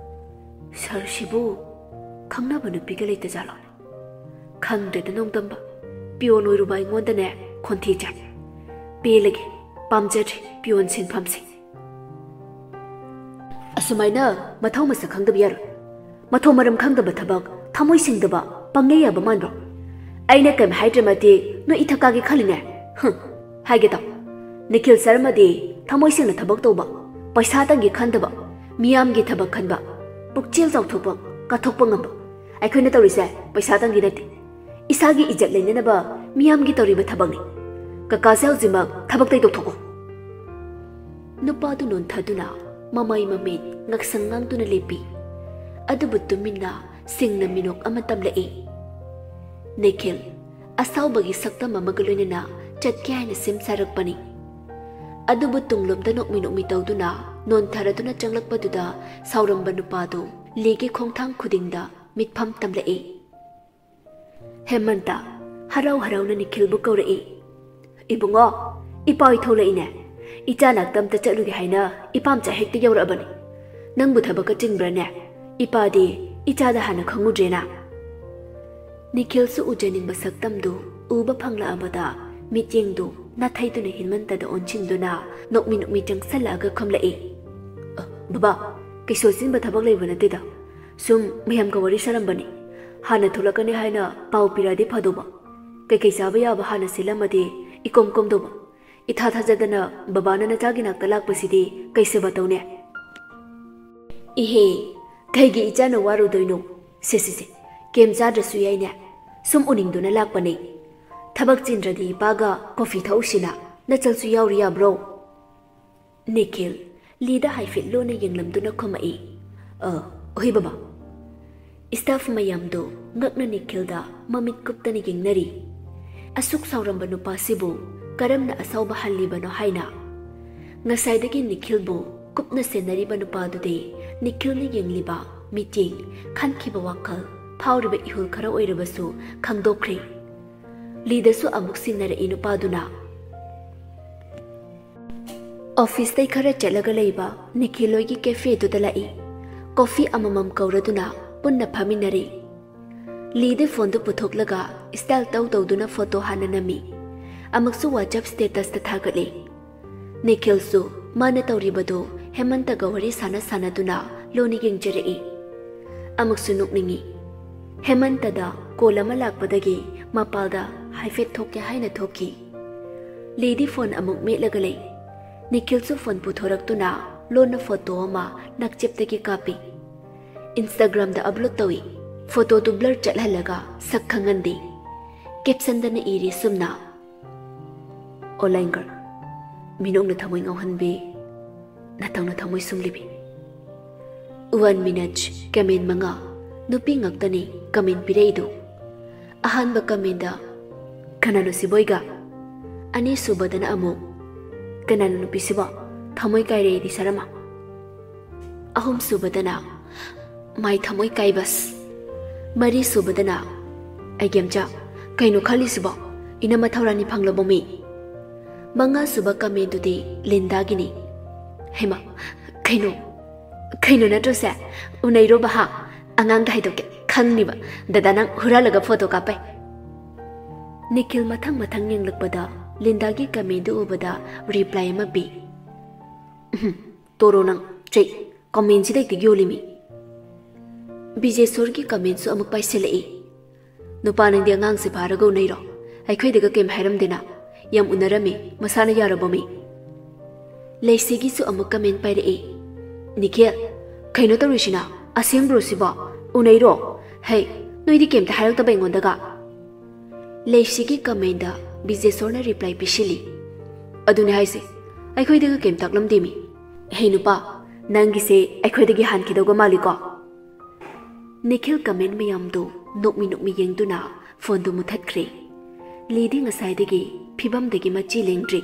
ꯁꯥꯔꯁꯤꯕꯨ ꯈꯪꯅꯕ ꯅꯨꯄꯤꯒ ꯂꯩꯇꯖꯥꯠꯂꯣ?" ꯈꯪꯗ꯭ꯔꯦꯗ ꯅꯣꯡꯗꯝꯕ꯫ ꯄꯤꯌꯣꯟ ꯑꯣꯏꯔꯨꯕ ꯑꯩꯉꯣꯟꯗꯅꯦ ꯈꯣꯟꯊꯤ ꯆꯥꯏ꯫ ꯄꯦꯜꯂꯒꯦ, ꯄꯥꯝꯖꯗ꯭ꯔꯦ ꯄꯤꯌꯣꯟ ꯁꯤꯟꯐꯝꯁꯦ꯫ ꯑꯁꯨꯃꯥꯏꯅ ꯃꯊꯧ ꯃꯁꯛ ꯈꯪꯗꯕ ꯌꯥꯔꯣꯏ꯫ ꯃꯊꯣꯡ ꯃꯔꯝ ꯈꯪꯗꯕ ꯊꯕꯛ, ꯊꯃꯣꯏ ꯁꯦꯡꯗꯕ, ꯄꯪꯌꯥ ꯌꯥꯕ ꯃꯥꯟꯕ꯭ꯔꯣ? ꯑꯩꯅ ꯀꯩꯝ ꯍꯥꯏꯗ꯭ꯔꯃꯗꯤ ꯅꯣꯏ ꯏꯊꯛ ꯀꯥꯒꯦ ꯈꯜꯂꯤꯅꯦ? ꯍꯨꯝ, ꯍꯥꯏꯒꯦ ꯇꯧ꯫ ꯅꯤꯈꯤꯜ ꯁꯔꯃꯗꯤ ꯊꯃꯣꯏ ꯁꯦꯡꯅ ꯊꯕꯛ ꯇꯧꯕ, ꯄꯩꯁꯥꯇꯪꯒꯤ ꯈꯟꯗꯕ, ꯃꯤꯌꯥꯝꯒꯤ ꯊꯕꯛ ꯈꯟꯕ, ꯄꯨꯛꯆꯦꯜ ꯆꯥꯎꯊꯣꯛꯄ, ꯀꯠꯊꯣꯛꯄ ꯉꯝꯕ꯫ ꯑꯩꯈꯣꯏꯅ ꯇꯧꯔꯤꯁꯦ ꯄꯩꯁꯥꯇꯪꯒꯤ ꯅꯠꯇꯦ, ꯏꯁꯥꯒꯤ ꯏꯖꯠ ꯂꯩꯅꯅꯕ ꯃꯤꯌꯥꯝꯒꯤ ꯇꯧꯔꯤꯕ ꯊꯕꯛꯅꯤ꯫ ꯀꯀꯥꯁꯦ ꯍꯧꯖꯤꯛꯃꯛ ꯊꯕꯛꯇꯩ ꯇꯧꯊꯣꯛꯑꯣ꯫ ꯅꯨꯄꯥꯗꯨ ꯅꯣꯟꯊꯗꯨꯅ ꯃꯃꯥꯏ ꯃꯃꯤꯠ ꯉꯛꯁꯪ ꯉꯥꯡꯗꯨꯅ ꯂꯦꯞꯄꯤ꯫ ꯑꯗꯨꯕꯨ ꯇꯨꯃꯤꯟꯅ ꯁꯤꯡꯅ ꯃꯤꯅꯣꯛ ꯑꯃ ꯇꯝꯂꯛꯏ꯫ ꯅꯤꯈꯤꯜ ꯑꯁꯥꯎꯕꯒꯤ ꯁꯛꯇꯝ ꯑꯃꯒ ꯂꯣꯏꯅꯅ ꯆꯠꯀꯦ ꯍꯥꯏꯅ ꯁꯦꯝ ꯁꯥꯔꯛꯄꯅꯤ꯫ ꯑꯗꯨꯕꯨ ꯇꯨꯡꯂꯣꯝꯗ ꯅꯣꯛꯃꯤ ꯅꯣꯛꯃꯤ ꯇꯧꯗꯨꯅ ꯅꯣꯟꯊꯔꯗꯨꯅ ꯆꯪꯂꯛꯄꯗꯨꯗ ꯁꯥꯎꯔꯝꯕ ꯅꯨꯄꯥꯗꯨ ꯂꯤꯒꯤ ꯈꯣꯡꯊꯥꯡ ꯈꯨꯗꯤꯡꯗ ꯃꯤꯠꯐꯝ ꯇꯝꯂꯛꯏ꯫ ꯍꯦꯃꯟꯇ ꯍꯔꯥꯎ ꯍꯔꯥꯎꯅ ꯅꯤꯈꯤꯜꯕꯨ ꯀꯧꯔꯛꯏ꯫ "ꯏꯕꯨꯡꯉꯣ, ꯏꯄꯥ ꯍꯣꯏ ꯊꯣꯛꯂꯛꯏꯅꯦ꯫ ꯏꯆꯥ ꯅꯥꯛꯇ ꯑꯝꯇ ꯆꯠꯂꯨꯒꯦ ꯍꯥꯏꯅ ꯏꯄꯥꯝꯆꯥ ꯍꯦꯛꯇ ꯌꯧꯔꯛꯑꯕꯅꯤ꯫ ꯅꯪꯕꯨ ꯊꯕꯛꯀ ꯆꯤꯟꯕ꯭ꯔꯥꯅꯦ? ꯏꯄꯥꯗꯤ ꯏꯆꯥꯗ ꯍꯥꯟꯅ ꯈꯪꯉꯨꯗ꯭ꯔꯦꯅ?" ꯅꯤꯈꯤꯜꯁꯨ ꯎꯖꯅꯤꯡꯕ ꯁꯛꯇꯝꯗꯨ ꯎꯕ ꯐꯪꯂꯛꯑꯕꯗ ꯃꯤꯠꯌꯦꯡꯗꯨ ꯅꯥꯊꯩꯗꯨꯅ ꯍꯦꯃꯟꯇꯗ ꯑꯣꯟꯁꯤꯟꯗꯨꯅ ꯅꯣꯛꯃꯤ ꯅꯣꯛꯃꯤ ꯆꯪꯁꯜꯂꯛꯑꯒ ꯈꯨꯝꯂꯛꯏ꯫ "ꯑ, ꯕꯕꯥ, ꯀꯩꯁꯨ ꯑꯆꯤꯟꯕ ꯊꯕꯛ ꯂꯩꯕ ꯅꯠꯇꯦꯗ꯫ ꯁꯨꯝ ꯃꯌꯥꯝꯒ ꯋꯥꯔꯤ ꯁꯥꯔꯝꯕꯅꯤ꯫ ꯍꯥꯟꯅ ꯊꯣꯛꯂꯛꯀꯅꯤ ꯍꯥꯏꯅ ꯄꯥꯎ ꯄꯤꯔꯛꯑꯗꯤ ꯐꯗꯧꯕ꯫ ꯀꯩꯀꯩ ꯆꯥꯕ ꯌꯥꯕ ꯍꯥꯟꯅ ꯁꯤꯜꯂꯝꯃꯗꯤ ꯏꯀꯣꯝ ꯀꯣꯝꯗꯧꯕ꯫ ꯏꯊꯥ ꯊꯥꯖꯗꯅ ꯕꯕꯥꯅ ꯅꯆꯥꯒꯤ ꯅꯥꯛꯇ ꯂꯥꯛꯄꯁꯤꯗꯤ ꯀꯩ ꯁꯦꯕꯥ ꯇꯧꯅꯤ?" "ꯏꯍꯦ, ꯀꯩꯒꯤ ꯏꯆꯥꯅ ꯋꯥꯔꯨꯗꯣꯏꯅꯣ? ꯁꯦ, ꯁꯦ, ꯁꯦ, ꯀꯦꯝ ꯆꯥꯗ꯭ꯔꯁꯨ ꯌꯥꯏꯅꯦ꯫ ꯁꯨꯝ ꯎꯅꯤꯡꯗꯨꯅ ꯂꯥꯛꯄꯅꯦ꯫ ꯊꯕꯛ ꯆꯤꯟꯗ꯭ꯔꯗꯤ ꯏꯄꯥꯒ ꯀꯣꯐꯤ ꯊꯛꯎꯁꯤꯅ꯫ ꯅꯆꯜꯁꯨ ꯌꯥꯎꯔꯨ ꯌꯥꯕ꯭ꯔꯣ?" ꯅꯤꯈꯤꯜ ꯂꯤꯗ ꯍꯥꯏꯐꯦꯠ ꯂꯣꯟꯅ ꯌꯦꯡꯂꯝꯗꯨꯅ ꯈꯨꯝꯃꯛꯏ꯫ "ꯑ, ꯍꯣꯏ ꯕꯕꯥ꯫" ꯏꯁꯇꯥꯐ ꯃꯌꯥꯝꯗꯨ ꯉꯛꯅ ꯅꯤꯈꯤꯜꯗ ꯃꯃꯤꯠ ꯀꯨꯞꯇꯅ ꯌꯦꯡꯅꯔꯤ꯫ ꯑꯁꯨꯛ ꯁꯥꯎꯔꯝꯕ ꯅꯨꯄꯥꯁꯤꯕꯨ ꯀꯔꯝꯅ ꯑꯁꯥꯎꯕ ꯍꯜꯂꯤꯕꯅꯣ ꯍꯥꯏꯅ꯫ ꯉꯁꯥꯏꯗꯒꯤ ꯅꯤꯈꯤꯜꯕꯨ ꯀꯨꯞꯅ ꯁꯦꯟꯅꯔꯤꯕ ꯅꯨꯄꯥꯗꯨꯗꯤ ꯅꯤꯈꯤꯜꯅ ꯌꯦꯡꯂꯤꯕ ꯃꯤꯠꯌꯦꯡ, ꯈꯟꯈꯤꯕ ꯋꯥꯈꯜ, ꯐꯥꯎꯔꯤꯕ ꯏꯍꯨꯜ ꯈꯔ ꯑꯣꯏꯔꯕꯁꯨ ꯈꯪꯗꯣꯛꯈ꯭ꯔꯦ꯫ ꯂꯤꯗꯁꯨ ꯑꯃꯨꯛ ꯁꯤꯟꯅꯔꯛꯏ ꯅꯨꯄꯥꯗꯨꯅ꯫ ꯑꯣꯐꯤꯁꯇꯩ ꯈꯔ ꯆꯠꯂꯒ ꯂꯩꯕ ꯅꯤꯈꯤꯜ ꯍꯣꯏꯒꯤ ꯀꯦꯐꯦꯗꯨꯗ ꯂꯥꯛꯏ꯫ ꯀꯣꯐꯤ ꯑꯃꯃꯝ ꯀꯧꯔꯗꯨꯅ ꯄꯨꯟꯅ ꯐꯝꯃꯤꯟꯅꯔꯦ꯫ ꯂꯤꯗ ꯐꯣꯟꯗꯨ ꯄꯨꯊꯣꯛꯂꯒ ꯁ꯭ꯇꯥꯏꯜ ꯇꯧ ꯇꯧꯗꯨꯅ ꯐꯣꯇꯣ ꯍꯥꯟꯅ ꯅꯝꯃꯤ꯫ ꯑꯃꯨꯛꯁꯨ WhatsApp statusꯇ ꯊꯥꯒꯠꯂꯤ꯫ ꯅꯤꯈꯤꯜꯁꯨ ꯃꯥꯅ ꯇꯧꯔꯤꯕꯗꯨ ꯍꯦꯃꯟꯇꯒ ꯋꯥꯔꯤ ꯁꯥꯟꯅ ꯁꯥꯟꯅꯗꯨꯅ ꯂꯣꯟꯅ ꯌꯦꯡꯖꯔꯛꯏ꯫ ꯑꯃꯨꯛꯁꯨ ꯅꯣꯛꯅꯤꯡꯏ꯫ ꯍꯦꯃꯟꯇꯗ ꯀꯣꯜ ꯑꯃ ꯂꯥꯛꯄꯗꯒꯤ ꯃꯄꯥꯜꯗ ꯍꯥꯏꯐꯦꯠ ꯊꯣꯛꯀꯦ ꯍꯥꯏꯅ ꯊꯣꯛꯈꯤ꯫ ꯂꯤꯗꯤ ꯐꯣꯟ ꯑꯃꯨꯛ ꯃꯦꯠꯂꯒ ꯂꯩ꯫ ꯅꯤꯈꯤꯜꯁꯨ ꯐꯣꯟ ꯄꯨꯊꯣꯔꯛꯇꯨꯅ ꯂꯣꯟꯅ ꯐꯣꯇꯣ ꯑꯃ ꯅꯛꯆꯦꯞꯇꯒꯤ ꯀꯥꯞꯄꯤ꯫ Instagramꯗ ꯑꯞꯂꯣꯗ ꯇꯧꯏ꯫ ꯐꯣꯇꯣꯗꯨ ꯕ꯭ꯂꯔ ꯆꯠꯍꯜꯂꯒ ꯁꯛ ꯈꯪꯍꯟꯗꯦ꯫ ꯀꯦꯞꯁꯟꯗꯅ ꯏꯔꯤ ꯁꯨꯝꯅ, "ꯑꯣꯟꯂꯥꯏꯟ ꯒꯔꯜ, ꯃꯤꯅꯣꯛꯅ ꯊꯃꯣꯏ ꯉꯥꯎꯍꯟꯕꯤ, ꯅꯇꯧꯅ ꯊꯃꯣꯏ ꯁꯨꯝꯂꯤꯕꯤ꯫ One minute, ꯀꯃꯦꯟ ꯃꯉꯥ, ꯅꯨꯄꯤ ꯉꯥꯛꯇꯅꯤ ꯀꯃꯦꯟ ꯄꯤꯔꯛꯏꯗꯨ꯫ ꯑꯍꯥꯟꯕ ꯀꯃꯦꯟꯗ "ꯀꯅꯥꯅꯣ ꯁꯤꯕꯣꯏꯒ?" ꯑꯅꯤꯁꯨꯕꯗꯅ ꯑꯃꯨꯛ "ꯀꯅꯥꯅꯣ ꯅꯨꯄꯤꯁꯤꯕꯣ? ꯊꯃꯣꯏ ꯀꯥꯏꯔꯦ ꯑꯩꯗꯤ ꯁꯔꯃ"꯫ ꯑꯍꯨꯝꯁꯨꯕꯗꯅ "ꯃꯥꯏ ꯊꯃꯣꯏ ꯀꯥꯏꯕꯁ"꯫ ꯃꯔꯤꯁꯨꯕꯗꯅ "ꯑꯩꯒꯦꯝꯆꯥ, ꯀꯩꯅꯣ ꯈꯜꯂꯤꯁꯤꯕꯣ? ꯏꯅꯝꯃ ꯊꯧꯔꯥꯅꯤ ꯐꯪꯂꯕꯣ ꯃꯤ?" ꯃꯉꯥꯁꯨꯕ ꯀꯃꯦꯟꯗꯨꯗꯤ ꯂꯤꯟꯗꯥꯒꯤꯅꯤ꯫ "ꯍꯩꯃ, ꯀꯩꯅꯣ, ꯀꯩꯅꯣ ꯅꯠꯇ꯭ꯔꯣꯁꯦ? ꯎꯅꯩꯔꯣꯕ ꯍꯥ? ꯑꯉꯥꯡꯗ ꯍꯥꯏꯗꯣꯛꯀꯦ, ꯈꯪꯅꯤꯕ꯫ ꯗꯗꯥ ꯅꯪ ꯍꯨꯔꯥꯜꯂꯒ ꯐꯣꯇꯣ ꯀꯥꯞꯄꯩ"꯫ ꯅꯤꯈꯤꯜ ꯃꯊꯪ ꯃꯊꯪ ꯌꯦꯡꯂꯛꯄꯗ ꯂꯤꯟꯗꯥꯒꯤ ꯀꯃꯦꯟꯗꯨ ꯎꯕꯗ ꯔꯤꯄ꯭ꯂꯥꯏ ꯑꯃ ꯄꯤ꯫ "ꯎꯍꯨꯝ, ꯇꯣꯔꯣ ꯅꯪ, ꯆꯩ, ꯀꯃꯦꯟꯁꯤꯗ ꯍꯦꯛꯇ ꯌꯣꯜꯂꯤꯃꯤ"꯫ ꯕꯤꯖꯦꯁꯣꯔꯒꯤ ꯀꯃꯦꯟꯁꯨ ꯑꯃꯨꯛ ꯄꯥꯏꯁꯤꯜꯂꯛꯏ꯫ "ꯅꯨꯄꯥ ꯅꯪꯗꯤ ꯑꯉꯥꯡꯁꯦ ꯐꯥꯔꯒ ꯎꯅꯩꯔꯣ? ꯑꯩꯈꯣꯏꯗꯒ ꯀꯩꯝ ꯍꯥꯏꯔꯝꯗꯦꯅ꯫ ꯌꯥꯝ ꯎꯅꯔꯝꯃꯤ, ꯃꯁꯥꯅ ꯌꯥꯔꯕꯣ ꯃꯤ?" ꯂꯩꯁꯤꯒꯤꯁꯨ ꯑꯃꯨꯛ ꯀꯃꯦꯟ ꯄꯥꯏꯔꯛꯏ꯫ "ꯅꯤꯈꯤꯜ, ꯀꯩꯅꯣ ꯇꯧꯔꯤꯁꯤꯅ? ꯑꯁꯦꯡꯕ꯭ꯔꯣ ꯁꯤꯕꯣ? ꯎꯅꯩꯔꯣ? ꯍꯩ, ꯅꯣꯏꯗꯤ ꯀꯩꯝꯇ ꯍꯥꯏꯔꯛꯇꯕ ꯑꯩꯉꯣꯟꯗꯒ?" ꯂꯩꯁꯤꯒꯤ ꯀꯃꯦꯟꯗ ꯕꯤꯖꯦꯁꯣꯔꯅ ꯔꯤꯄ꯭ꯂꯥꯏ ꯄꯤꯁꯤꯜꯂꯤ꯫ "ꯑꯗꯨꯅꯦ ꯍꯥꯏꯁꯦ, ꯑꯩꯈꯣꯏꯗꯒ ꯀꯩꯝ ꯇꯥꯛꯂꯝꯗꯦꯃꯤ꯫ ꯍꯦ ꯅꯨꯄꯥ, ꯅꯪꯒꯤꯁꯦ ꯑꯩꯈꯣꯏꯗꯒꯤ ꯍꯥꯟꯈꯤꯗꯧꯒ ꯃꯥꯜꯂꯤꯀꯣ?" ꯅꯤꯈꯤꯜ ꯀꯃꯦꯟ ꯃꯌꯥꯝꯗꯨ ꯅꯣꯛꯃꯤ ꯅꯣꯛꯃꯤ ꯌꯦꯡꯗꯨꯅ ꯐꯣꯟꯗꯨ ꯃꯨꯊꯠꯈ꯭ꯔꯦ꯫ ꯂꯤꯗꯤ ꯉꯁꯥꯏꯗꯒꯤ ꯐꯤꯕꯝꯗꯒꯤ ꯃꯆꯤ ꯂꯦꯡꯗ꯭ꯔꯤ꯫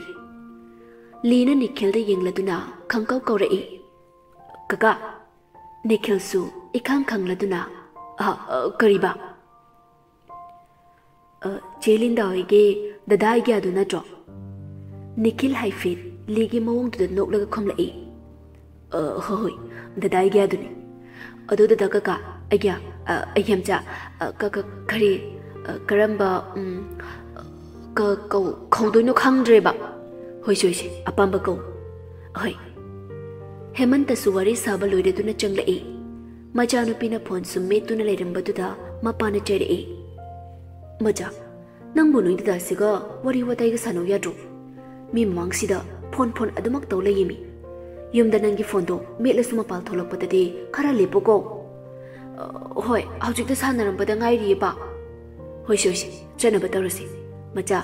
ꯂꯤꯅ ꯅꯤꯈꯤꯜꯗ ꯌꯦꯡꯂꯗꯨꯅ ꯈꯪꯀꯧ ꯀꯧꯔꯛꯏ, "ꯀꯀꯥ"꯫ ꯅꯤꯈꯤꯜꯁꯨ ꯏꯈꯪ ꯈꯪꯂꯗꯨꯅ, "ꯑ, ꯑ, ꯀꯔꯤꯕ?" "ꯑ, ꯆꯦ ꯂꯤꯟꯗꯥ ꯍꯣꯏꯒꯤ ꯗꯗꯥ ꯑꯥꯏꯒꯤꯌꯥꯗꯨ ꯅꯠꯇ꯭ꯔꯣ?" ꯅꯤꯈꯤꯜ ꯍꯥꯏꯐꯦꯠ ꯂꯤꯒꯤ ꯃꯑꯣꯡꯗꯨꯗ ꯅꯣꯛꯂꯒ ꯈꯨꯝꯂꯛꯏ꯫ "ꯑ, ꯍꯣꯏ, ꯍꯣꯏ, ꯗꯗꯥ ꯑꯥꯏꯒꯤꯌꯥꯗꯨꯅꯤ꯫ ꯑꯗꯣ ꯗꯗꯥ ꯀꯀꯥ, ꯑꯥꯏꯒꯤꯌꯥ, ꯑ, ꯑꯥꯏꯒꯤꯌꯥꯝꯆꯥ, ꯑ, ꯀ-, ꯀ-, ꯀꯔꯤ, ꯑ, ꯀꯔꯝꯕ, ꯎꯝ, ꯀ-, ꯀꯧ-, ꯀꯧꯗꯣꯏꯅꯣ ꯈꯪꯗ꯭ꯔꯦꯕ"꯫ "ꯍꯣꯏꯁꯦ, ꯍꯣꯏꯁꯦ, ꯑꯄꯥꯝꯕ ꯀꯧ"꯫ "ꯍꯣꯏ"꯫ ꯍꯦꯃꯟꯇꯁꯨ ꯋꯥꯔꯤ ꯁꯥꯕ ꯂꯣꯏꯔꯗꯨꯅ ꯆꯪꯂꯛꯏ꯫ ꯃꯆꯥꯅꯨꯄꯤꯅ ꯐꯣꯟ ꯁꯨꯝ ꯃꯦꯠꯇꯨꯅ ꯂꯩꯔꯝꯕꯗꯨꯗ ꯃꯄꯥꯅ ꯆꯩꯔꯛꯏ꯫ "ꯃꯆꯥ, ꯅꯪꯕꯨ ꯅꯣꯏ ꯗꯗꯥꯁꯤꯒ ꯋꯥꯔꯤ ꯋꯥꯇꯥꯏꯒ ꯁꯥꯟꯅꯧ ꯌꯥꯗ꯭ꯔꯣ? ꯃꯤ ꯃꯃꯥꯡꯁꯤꯗ ꯐꯣꯟ ꯐꯣꯟ ꯑꯗꯨꯃꯛ ꯇꯧ ꯂꯩꯌꯦꯃꯤ꯫ ꯌꯨꯝꯗ ꯅꯪꯒꯤ ꯐꯣꯟꯗꯣ ꯃꯦꯠꯂꯁꯨ ꯃꯄꯥꯜ ꯊꯣꯛꯂꯛꯄꯗꯗꯤ ꯈꯔ ꯂꯦꯞꯄꯨꯀꯣ"꯫ "ꯑ, ꯍꯣꯏ, ꯍꯧꯖꯤꯛꯇ ꯁꯥꯟꯅꯔꯝꯕꯗ ꯉꯥꯏꯔꯤꯌꯦ ꯄꯥ"꯫ "ꯍꯣꯏꯁꯦ, ꯍꯣꯏꯁꯦ, ꯆꯠꯅꯕ ꯇꯧꯔꯁꯤ꯫ ꯃꯆꯥ,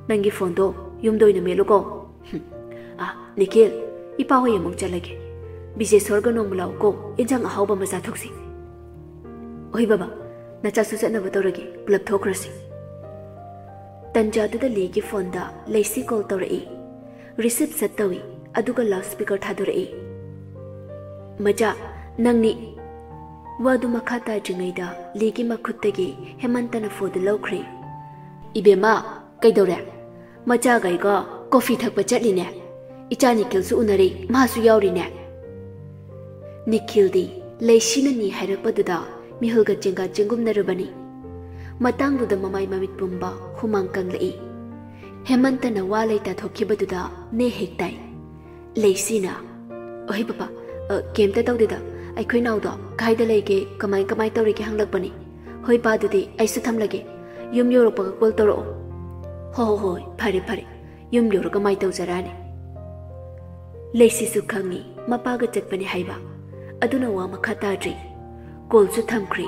ꯅꯪꯒꯤ ꯐꯣꯟꯗꯣ ꯌꯨꯝꯗ ꯑꯣꯏꯅ ꯃꯦꯠꯂꯨꯀꯣ꯫ ꯍꯨꯝ꯫ ꯑ, ꯅꯤꯈꯤꯜ, ꯏꯄꯥ ꯍꯣꯏ ꯑꯃꯨꯛ ꯆꯠꯂꯒꯦ꯫ ꯕꯤꯖꯦꯁꯣꯔꯒ ꯅꯣꯡꯃ ꯂꯥꯛꯎꯀꯣ, ꯏꯟꯖꯥꯡ ꯑꯍꯥꯎꯕ ꯑꯃ ꯆꯥꯊꯣꯛꯁꯤ"꯫ "ꯍꯣꯏ ꯕꯕꯥ, ꯅꯆꯥꯁꯨ ꯆꯠꯅꯕ ꯇꯧꯔꯒꯦ, ꯄꯨꯂꯞ ꯊꯣꯛꯈ꯭ꯔꯁꯤ꯫" ꯇꯟꯖꯥꯗꯨꯗ ꯂꯤꯒꯤ ꯐꯣꯟꯗ ꯂꯩꯁꯤ ꯀꯣꯜ ꯇꯧꯔꯛꯏ꯫ ꯔꯤꯁꯤꯞ ꯁꯠ ꯇꯧꯏ, ꯑꯗꯨꯒ ꯂꯥꯎꯗ ꯁ꯭ꯄꯤꯀꯔ ꯊꯥꯗꯣꯔꯛꯏ꯫ "ꯃꯆꯥ, ꯅꯪꯅꯤ꯫" ꯋꯥꯗꯨ ꯃꯈꯥ ꯇꯥꯗ꯭ꯔꯤꯉꯩꯗ ꯂꯤꯒꯤ ꯃꯈꯨꯠꯇꯒꯤ ꯍꯦꯃꯟꯇꯅ ꯐꯣꯟꯗꯨ ꯂꯧꯈ꯭ꯔꯦ꯫ "ꯏꯕꯦꯝꯃ, ꯀꯩꯗꯧꯔꯦ? ꯃꯆꯥꯒꯩꯒ ꯀꯣꯐꯤ ꯊꯛꯄ ꯆꯠꯂꯤꯅꯦ꯫ ꯏꯆꯥ ꯅꯤꯈꯤꯜꯁꯨ ꯎꯅꯔꯤ, ꯃꯥꯁꯨ ꯌꯥꯎꯔꯤꯅꯦ꯫" ꯅꯤꯈꯤꯜꯗꯤ ꯂꯩꯁꯤꯅꯅꯤ ꯍꯥꯏꯔꯛꯄꯗꯨꯗ ꯃꯤꯍꯨꯜꯒ ꯆꯦꯡꯒꯥ ꯆꯦꯡꯒꯨꯝꯅꯔꯨꯕꯅꯤ꯫ ꯃꯇꯥꯡꯗꯨꯗ ꯃꯃꯥꯏ ꯃꯃꯤꯠ ꯄꯨꯝꯕ ꯍꯨꯃꯥꯡ ꯀꯪꯂꯛꯏ꯫ ꯍꯦꯃꯟꯇꯅ ꯋꯥ ꯂꯩ ꯇꯥꯊꯣꯛꯈꯤꯕꯗꯨꯗ ꯅꯦ ꯍꯦꯛ ꯇꯥꯏ꯫ ꯂꯩꯁꯤꯅ, "ꯑꯣꯍꯩ ꯄꯄꯥ, ꯑ, ꯀꯩꯝꯇ ꯇꯧꯗꯦꯗ꯫ ꯑꯩꯈꯣꯏ ꯅꯥꯎꯗꯣ ꯀꯥꯏꯗ ꯂꯩꯒꯦ, ꯀꯃꯥꯏ ꯀꯃꯥꯏ ꯇꯧꯔꯤꯒꯦ ꯍꯪꯂꯛꯄꯅꯤ꯫ ꯍꯣꯏ ꯄꯥ, ꯑꯗꯨꯗꯤ ꯑꯩꯁꯨ ꯊꯝꯂꯒꯦ꯫ ꯌꯨꯝ ꯌꯧꯔꯛꯄꯒ ꯀꯣꯜ ꯇꯧꯔꯛꯑꯣ꯫" "ꯍꯣ ꯍꯣ ꯍꯣꯏ, ꯐꯔꯦ ꯐꯔꯦ꯫ ꯌꯨꯝ ꯌꯧꯔꯒ ꯃꯥꯏ ꯇꯧꯖꯔꯛꯑꯅꯤ꯫" ꯂꯩꯁꯤꯁꯨ ꯈꯪꯉꯤ ꯃꯄꯥꯒ ꯆꯠꯄꯅꯤ ꯍꯥꯏꯕ, ꯑꯗꯨꯅ ꯋꯥ ꯃꯈꯥ ꯇꯥꯗ꯭ꯔꯤ꯫ ꯀꯣꯜꯁꯨ ꯊꯝꯈ꯭ꯔꯤ꯫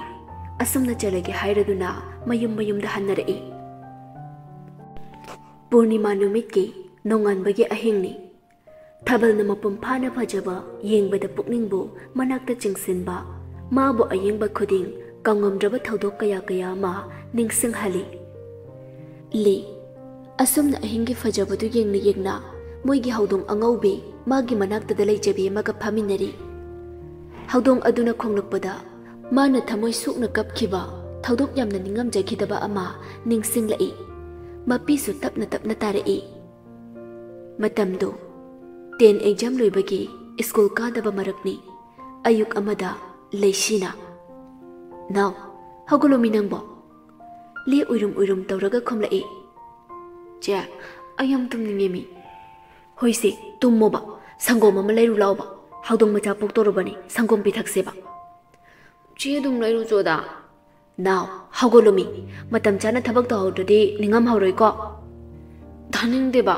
ꯑꯁꯨꯝꯅ ꯆꯠꯂꯒꯦ ꯍꯥꯏꯔꯗꯨꯅ ꯃꯌꯨꯝ ꯃꯌꯨꯝꯗ ꯍꯟꯅꯔꯛꯏ꯫ ꯄꯨꯔꯅꯤꯃꯥ ꯅꯨꯃꯤꯠꯀꯤ ꯅꯣꯡꯉꯥꯟꯕꯒꯤ ꯑꯍꯤꯡꯅꯤ꯫ ꯊꯥꯕꯜꯅ ꯃꯄꯨꯡ ꯐꯥꯅ ꯐꯖꯕ, ꯌꯦꯡꯕꯗ ꯄꯨꯛꯅꯤꯡꯕꯨ ꯃꯅꯥꯛꯇ ꯆꯤꯡꯁꯤꯟꯕ, ꯃꯥꯕꯨ ꯑꯌꯦꯡꯕ ꯈꯨꯗꯤꯡ ꯀꯥꯎꯉꯝꯗ꯭ꯔꯕ ꯊꯧꯗꯣꯛ ꯀꯌꯥ ꯀꯌꯥ ꯑꯃ ꯅꯤꯡꯁꯤꯡꯍꯜꯂꯤ꯫ ꯂꯤ, ꯑꯁꯨꯝꯅ ꯑꯍꯤꯡꯒꯤ ꯐꯖꯕꯗꯨ ꯌꯦꯡꯅ ꯌꯦꯡꯅ ꯃꯣꯏꯒꯤ ꯍꯧꯗꯣꯡ ꯑꯉꯧꯕꯤ ꯃꯥꯒꯤ ꯃꯅꯥꯛꯇꯗ ꯂꯩꯖꯕꯤ ꯑꯃꯒ ꯐꯝꯃꯤꯟꯅꯔꯤ꯫ ꯍꯧꯗꯣꯡ ꯑꯗꯨꯅ ꯈꯣꯡꯂꯛꯄꯗ ꯃꯥꯅ ꯊꯃꯣꯏ ꯁꯣꯛꯅ ꯀꯞꯈꯤꯕ, ꯊꯧꯗꯣꯛ ꯌꯥꯝꯅ ꯅꯤꯡꯉꯝꯖꯈꯤꯗꯕ ꯑꯃ ꯅꯤꯡꯁꯤꯡꯂꯛꯏ꯫ ꯃꯄꯤꯁꯨ ꯇꯞꯅ ꯇꯞꯅ ꯇꯥꯔꯛꯏ꯫ ꯃꯇꯝꯗꯨ ꯇꯦꯟ ꯑꯦꯛꯖꯥꯝ ꯂꯣꯏꯕꯒꯤ ꯁ꯭ꯀꯨꯜ ꯀꯥꯗꯕ ꯃꯔꯛꯅꯤ꯫ ꯑꯌꯨꯛ ꯑꯃꯗ ꯂꯩꯁꯤꯅ, "ꯅꯥꯎ, ꯍꯧꯒꯠꯂꯣꯃꯤ ꯅꯪꯕꯣ?" ꯂꯤ ꯎꯏꯔꯨꯝ ꯎꯏꯔꯨꯝ ꯇꯧꯔꯒ ꯈꯨꯝꯂꯛꯏ꯫ "ꯆꯦ, ꯑꯩ ꯌꯥꯝ ꯇꯨꯝꯅꯤꯡꯉꯦꯃꯤ꯫" "ꯍꯣꯏꯁꯦ, ꯇꯨꯝꯃꯣꯕ꯫ ꯁꯪꯒꯣꯝ ꯑꯃ ꯂꯩꯔꯨ ꯂꯥꯎꯕ꯫ ꯍꯧꯗꯣꯡ ꯃꯆꯥ ꯄꯣꯛꯇꯣꯔꯕꯅꯤ, ꯁꯪꯒꯣꯝ ꯄꯤꯊꯛꯁꯦꯕ꯫" "ꯆꯦ ꯑꯗꯨꯝ ꯂꯩꯔꯨꯆꯣꯗ꯫" "ꯅꯥꯎ, ꯍꯧꯒꯠꯂꯣꯃꯤ꯫ ꯃꯇꯝ ꯆꯥꯅ ꯊꯕꯛ ꯇꯧꯍꯧꯗ꯭ꯔꯗꯤ ꯅꯤꯡꯉꯝꯍꯧꯔꯣꯏꯀꯣ꯫" "ꯇꯥꯅꯤꯡꯗꯦꯕ,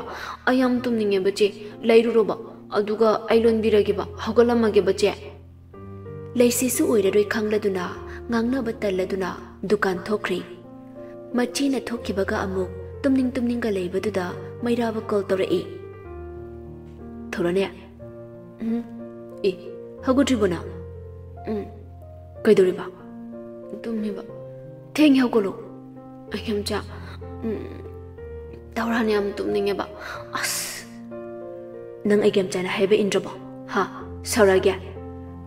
ꯑꯩ ꯌꯥꯝ ꯇꯨꯝꯅꯤꯡꯉꯦꯕ ꯆꯦ꯫ ꯂꯩꯔꯨꯔꯣꯕ, ꯑꯗꯨꯒ ꯑꯩ ꯂꯣꯟꯕꯤꯔꯒꯦꯕ, ꯍꯧꯒꯠꯂꯝꯃꯒꯦꯕ ꯆꯦ꯫" ꯂꯩꯁꯤꯁꯨ ꯑꯣꯏꯔꯔꯣꯏ ꯈꯪꯂꯗꯨꯅ, ꯉꯥꯡꯅꯕ ꯇꯜꯂꯗꯨꯅ ꯗꯨꯀꯥꯟ ꯊꯣꯛꯈ꯭ꯔꯦ꯫ ꯃꯆꯦꯅ ꯊꯣꯛꯈꯤꯕꯒ ꯑꯃꯨꯛ ꯇꯨꯝꯅꯤꯡ ꯇꯨꯝꯅꯤꯡꯒ ꯂꯩꯕꯗꯨꯗ ꯃꯩꯔꯥꯕ ꯀꯣꯜ ꯇꯧꯔꯛꯏ꯫ "ꯊꯧꯔꯥꯅꯦ?" "ꯎꯝ?" "ꯑꯦ, ꯍꯧꯒꯠꯇ꯭ꯔꯤꯕꯣ ꯅꯪ?" "ꯎꯝ꯫" "ꯀꯩꯗꯧꯔꯤꯕ?" ꯇꯨꯝꯃꯤꯕ꯫ ꯊꯦꯡꯉꯦ, ꯍꯧꯒꯠꯂꯣ꯫ ꯑꯩꯒꯤ ꯌꯥꯝꯆꯥ, ꯎꯝ, ꯊꯧꯔꯥꯅꯤ ꯌꯥꯝ ꯇꯨꯝꯅꯤꯡꯉꯦꯕ꯫ ꯑꯁ, ꯅꯪ ꯑꯩꯒꯤ ꯌꯥꯝꯆꯥꯅ ꯍꯥꯏꯕ ꯏꯟꯗ꯭ꯔꯕꯣ? ꯍꯥ? ꯁꯥꯎꯔꯛꯑꯒꯦ?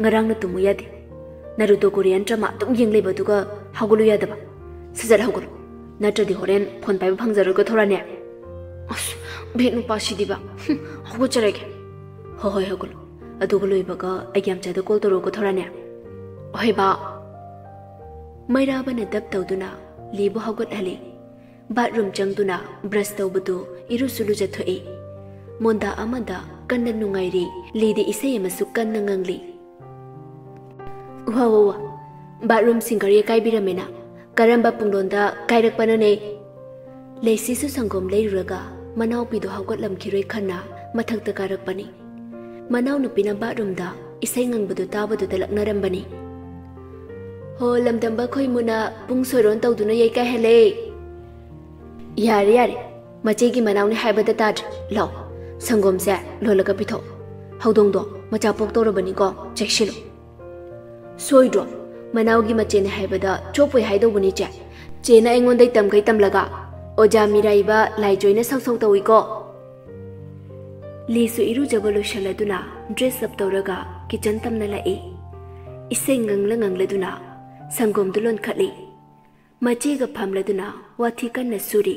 ꯉꯔꯥꯡꯅ ꯇꯨꯝꯃꯨ ꯌꯥꯗꯦ꯫ ꯅꯥꯔꯨꯇꯣ ꯀꯣꯔꯤꯌꯟ ꯗ꯭ꯔꯃꯥ ꯑꯗꯨꯝ ꯌꯦꯡ ꯂꯩꯕ, ꯑꯗꯨꯒ ꯍꯧꯒꯠꯂꯨ ꯌꯥꯗꯕ꯫ ꯁꯠ ꯁꯠ ꯍꯧꯒꯠꯂꯣ, ꯅꯠꯇ꯭ꯔꯗꯤ ꯍꯣꯔꯦꯟ ꯐꯣꯟ ꯄꯥꯏꯕ ꯐꯪꯖꯔꯣꯏꯀꯣ, ꯊꯧꯔꯥꯅꯤ꯫ ꯑꯁ, ꯚꯦꯠ ꯅꯨꯄꯥꯁꯤꯗꯤꯕ꯫ ꯍꯨꯝ, ꯍꯧꯒꯠꯆꯔꯒꯦ꯫ ꯍꯣꯏ ꯍꯣꯏ, ꯍꯧꯒꯠꯂꯣ꯫ ꯑꯗꯨꯒ ꯂꯣꯏꯕꯒ ꯑꯩꯒꯤ ꯌꯥꯝꯆꯥꯗ ꯀꯣꯜ ꯇꯧꯔꯛꯎꯀꯣ, ꯊꯧꯔꯥꯅꯤ꯫ ꯍꯣꯏ ꯕꯥ꯫ ꯃꯩꯔꯥꯕꯅ ꯗꯞ ꯇꯧꯗꯨꯅ ꯂꯤꯕꯨ ꯍꯧꯒꯠꯍꯜꯂꯤ꯫ ꯕꯥꯠꯔꯨꯝ ꯆꯪꯗꯨꯅ ꯕ꯭ꯔꯁ ꯇꯧꯕꯗꯨ, ꯏꯔꯨꯁꯨ ꯂꯨꯖꯊꯣꯛꯏ꯫ ꯃꯣꯟꯗꯥ ꯑꯃꯗ ꯀꯟꯅ ꯅꯨꯡꯉꯥꯏꯔꯤ꯫ ꯂꯤꯗꯤ ꯏꯁꯩ ꯑꯃꯁꯨ ꯀꯟꯅ ꯉꯪꯂꯤ꯫ ꯋꯥ ꯋꯥ ꯋꯥ, ꯕꯥꯠꯔꯨꯝ ꯁꯤꯡꯒꯔ ꯌꯦꯀꯥꯏꯕꯤꯔꯝꯃꯦꯅ꯫ ꯀꯔꯝꯕ ꯄꯨꯡꯂꯣꯟꯗ ꯀꯥꯏꯔꯛꯄꯅꯣꯅꯦ? ꯂꯩꯁꯤꯁꯨ ꯁꯪꯒꯣꯝ ꯂꯩꯔꯨꯔꯒ ꯃꯅꯥꯎꯄꯤꯗꯨ ꯍꯧꯒꯠꯂꯝꯈꯤꯔꯣꯏ ꯈꯟꯅ ꯃꯊꯛꯇ ꯀꯥꯔꯛꯄꯅꯤ꯫ ꯃꯅꯥꯎꯅꯨꯄꯤꯅ ꯕꯥꯠꯔꯨꯝꯗ ꯏꯁꯩ ꯉꯪꯕꯗꯨ ꯇꯥꯕꯗꯨꯗ ꯂꯛꯅꯔꯝꯕꯅꯤ꯫ ꯍꯣ, ꯂꯝꯗꯝꯕ ꯈꯣꯏꯃꯨꯅ ꯄꯨꯡ ꯁꯣꯏꯔꯣꯟ ꯇꯧꯗꯨꯅ ꯌꯩꯀꯥꯏꯍꯜꯂꯦ꯫ ꯌꯥꯔꯦ, ꯌꯥꯔꯦ, ꯃꯆꯦꯒꯤ ꯃꯅꯥꯎꯅꯤ ꯍꯥꯏꯕꯗ ꯇꯥꯗ꯭ꯔꯦ꯫ ꯂꯥꯎ, ꯁꯪꯒꯣꯝꯁꯦ ꯂꯣꯜꯂꯒ ꯄꯤꯊꯣꯛ꯫ ꯍꯧꯗꯣꯡꯗꯣ ꯃꯆꯥ ꯄꯣꯛꯇꯧꯔꯕꯅꯤꯀꯣ, ꯆꯦꯛꯁꯤꯜꯂꯨ꯫ ꯁꯣꯏꯗ꯭ꯔꯣ? ꯃꯅꯥꯎꯒꯤ ꯃꯆꯦꯅꯦ ꯍꯥꯏꯕꯗ ꯆꯣꯞꯄꯣꯏ ꯍꯥꯏꯗꯧꯕꯅꯤ, ꯆꯦ꯫ ꯆꯦꯅ ꯑꯩꯉꯣꯟꯗꯩ ꯇꯝꯈꯩ ꯇꯝꯂꯒ ꯑꯣꯖꯥ ꯃꯤꯔꯥꯏꯕ ꯂꯥꯏꯖꯣꯏꯅ ꯁꯧ ꯁꯧ ꯇꯧꯏꯀꯣ꯫ ꯂꯤꯁꯨ ꯏꯔꯨꯖꯕ ꯂꯣꯏꯁꯤꯜꯂꯗꯨꯅ ꯗ꯭ꯔꯦꯁ ꯑꯞ ꯇꯧꯔꯒ ꯀꯤꯆꯟ ꯇꯝꯅ ꯂꯥꯛꯏ꯫ ꯏꯁꯩ ꯉꯪꯂ ꯉꯪꯂꯗꯨꯅ ꯁꯪꯒꯣꯝꯗꯨ ꯂꯣꯟꯈꯠꯂꯤ꯫ ꯃꯆꯦꯒ ꯐꯝꯂꯗꯨꯅ ꯋꯥꯊꯤ ꯀꯟꯅ ꯁꯨꯔꯤ꯫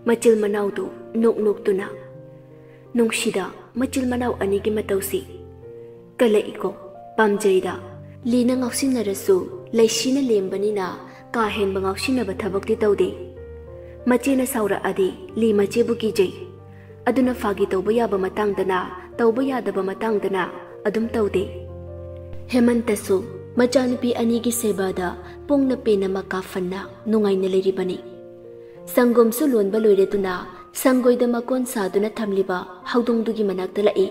ꯃꯆꯤꯜ ꯃꯅꯥꯎꯗꯨ ꯅꯣꯛ ꯅꯣꯛꯇꯨꯅ꯫ ꯅꯨꯡꯁꯤꯗ ꯃꯆꯤꯜ ꯃꯅꯥꯎ ꯑꯅꯤꯒꯤ ꯃꯇꯧꯁꯤ꯫ ꯀꯜꯂꯛꯏꯀꯣ, ꯄꯥꯝꯖꯩꯗ꯫ ꯂꯤꯅ ꯉꯥꯎꯁꯤꯟꯅꯔꯁꯨ ꯂꯩꯁꯤꯅ ꯂꯦꯝꯕꯅꯤꯅ ꯀꯥ ꯍꯦꯟꯕ ꯉꯥꯎꯁꯤꯟꯅꯕ ꯊꯕꯛꯇꯤ ꯇꯧꯗꯦ꯫ ꯃꯆꯦꯅ ꯁꯥꯎꯔꯛꯑꯗꯤ ꯂꯤ ꯃꯆꯦꯕꯨ ꯀꯤꯖꯩ꯫ ꯑꯗꯨꯅ ꯐꯥꯒꯤ ꯇꯧꯕ ꯌꯥꯕ ꯃꯇꯥꯡꯗꯅ, ꯇꯧꯕ ꯌꯥꯗꯕ ꯃꯇꯥꯡꯗꯅ ꯑꯗꯨꯝ ꯇꯧꯗꯦ꯫ ꯍꯦꯃꯟꯇꯁꯨ ꯃꯆꯥꯅꯨꯄꯤ ꯑꯅꯤꯒꯤ ꯁꯦꯕꯥꯗ ꯄꯣꯡꯅ ꯄꯦꯟꯅ ꯃꯀꯥ ꯐꯟꯅ ꯅꯨꯡꯉꯥꯏꯅ ꯂꯩꯔꯤꯕꯅꯤ꯫ ꯁꯪꯒꯣꯝꯁꯨ ꯂꯣꯟꯕ ꯂꯣꯏꯔꯗꯨꯅ ꯁꯪꯒꯣꯏꯗ ꯃꯀꯣꯟ ꯁꯥꯗꯨꯅ ꯊꯝꯂꯤꯕ ꯍꯧꯗꯣꯡꯗꯨꯒꯤ ꯃꯅꯥꯛꯇ ꯂꯥꯛꯏ꯫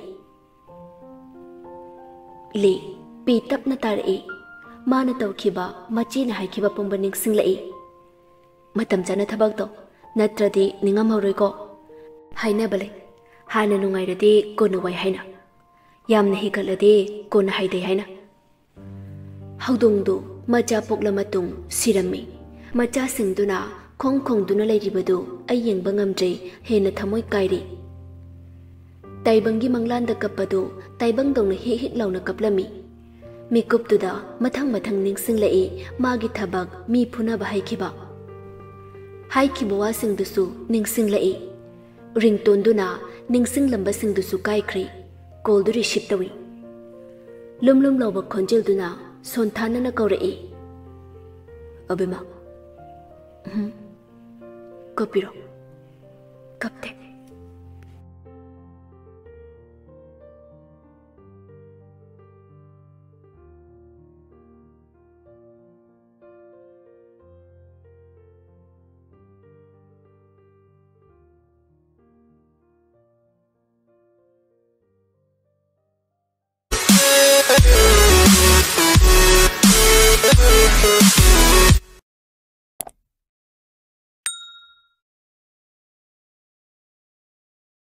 ꯂꯤ, ꯄꯤ ꯇꯞꯅ ꯇꯥꯔꯛꯏ꯫ ꯃꯥꯅ ꯇꯧꯈꯤꯕ, ꯃꯆꯦꯅ ꯍꯥꯏꯈꯤꯕ ꯄꯨꯝꯕ ꯅꯤꯡꯁꯤꯡꯂꯛꯏ꯫ ꯃꯇꯝ ꯆꯥꯅ ꯊꯕꯛ ꯇꯧ, ꯅꯠꯇ꯭ꯔꯗꯤ ꯅꯤꯡꯉꯝꯍꯧꯔꯣꯏꯀꯣ꯫ ꯍꯥꯏꯅꯕ ꯂꯩ, ꯍꯥꯟꯅ ꯅꯨꯡꯉꯥꯏꯔꯗꯤ ꯀꯣꯟꯅ ꯋꯥꯏ ꯍꯥꯏꯅ, ꯌꯥꯝꯅ ꯍꯤꯒꯠꯂꯗꯤ ꯀꯣꯟꯅ ꯍꯥꯏꯗꯩ ꯍꯥꯏꯅ꯫ ꯍꯧꯗꯣꯡꯗꯨ ꯃꯆꯥ ꯄꯣꯛꯂ ꯃꯇꯨꯡ ꯁꯤꯔꯝꯃꯤ꯫ ꯃꯆꯥꯁꯤꯡꯗꯨꯅ ꯈꯣꯡ ꯈꯣꯡꯗꯨꯅ ꯂꯩꯔꯤꯕꯗꯨ ꯑꯩ ꯌꯦꯡꯕ ꯉꯝꯗ꯭ꯔꯦ, ꯍꯦꯟꯅ ꯊꯃꯣꯏ ꯀꯥꯏꯔꯦ꯫ ꯇꯥꯏꯕꯪꯒꯤ ꯃꯪꯂꯥꯟꯗ ꯀꯞꯄꯗꯨ ꯇꯥꯏꯕꯪꯗꯧꯅ ꯍꯤꯛ ꯍꯤꯛ ꯂꯥꯎꯅ ꯀꯞꯂꯝꯃꯤ꯫ ꯃꯤꯀꯨꯞꯇꯨꯗ ꯃꯊꯪ ꯃꯊꯪ ꯅꯤꯡꯁꯤꯡꯂꯛꯏ ꯃꯥꯒꯤ ꯊꯕꯛ, ꯃꯤ ꯐꯨꯅꯕ ꯍꯥꯏꯈꯤꯕ꯫ ꯍꯥꯏꯈꯤꯕ ꯋꯥꯁꯤꯡꯗꯨꯁꯨ ꯅꯤꯡꯁꯤꯡꯂꯛꯏ꯫ ꯔꯤꯡꯇꯣꯟꯗꯨꯅ ꯅꯤꯡꯁꯤꯡꯂꯝꯕꯁꯤꯡꯗꯨꯁꯨ ꯀꯥꯏꯈ꯭ꯔꯦ꯫ ꯀꯣꯜꯗꯨ ꯔꯤꯁꯤꯞ ꯇꯧꯏ꯫ ꯂꯨꯝ ꯂꯨꯝ ꯂꯥꯎꯕ ꯈꯣꯟꯖꯦꯜꯗꯨꯅ ꯁꯣꯟꯊꯥꯅꯅ ꯀꯧꯔꯛꯏ꯫ "ꯑꯕꯦꯝꯃ, ꯎꯝ, ꯀꯞꯄꯤꯔꯣ?" "ꯀꯞꯇꯦ꯫